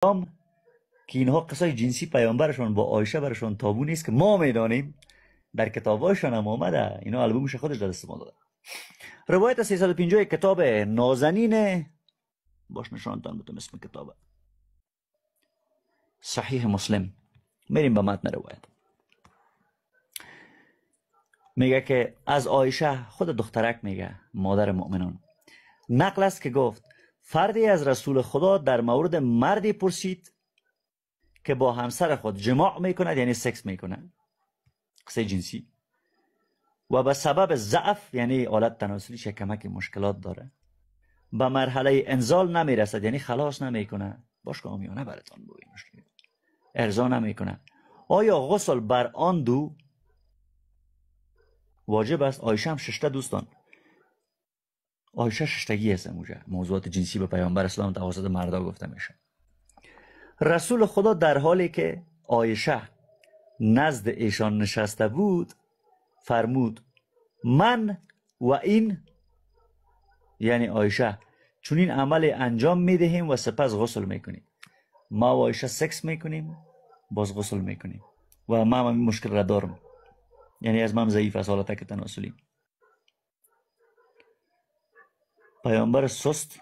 که اینها قصای جنسی پیامبرشان با عایشه برشان تابو نیست که ما میدانیم، در کتاباشان هم آمده، اینا البومش خودش در دست ما داده. روایت 350 کتاب نازنین، باش نشانتان بدم اسم کتاب، صحیح مسلم. میریم به متن روایت. میگه که از عایشه خود دخترک میگه مادر مؤمنان نقل است که گفت فردی از رسول خدا در مورد مردی پرسید که با همسر خود جماع میکند، یعنی سکس میکند، قصه جنسی، و به سبب ضعف یعنی آلت تناسلیش کمک مشکلات داره، به مرحله انزال نمیرسد، یعنی خلاص نمیکنه، باش که عامیانه براتان بگویم، ارضا نمیکنه، آیا غسل بر آن دو واجب است؟ عایشه هم ششته دوستان، عایشه ششتگی هست، موضوعات جنسی به پیامبر اسلام توسط مردا گفته میشه. رسول خدا در حالی که عایشه نزد ایشان نشسته بود فرمود من و این، یعنی عایشه، چنین عمل انجام میدهیم و سپس غسل میکنیم. ما و عایشه سکس میکنیم، باز غسل میکنیم و ما هم مشکل را دارم، یعنی از من ضعیف از حالت که تناسلی. پیامبر سست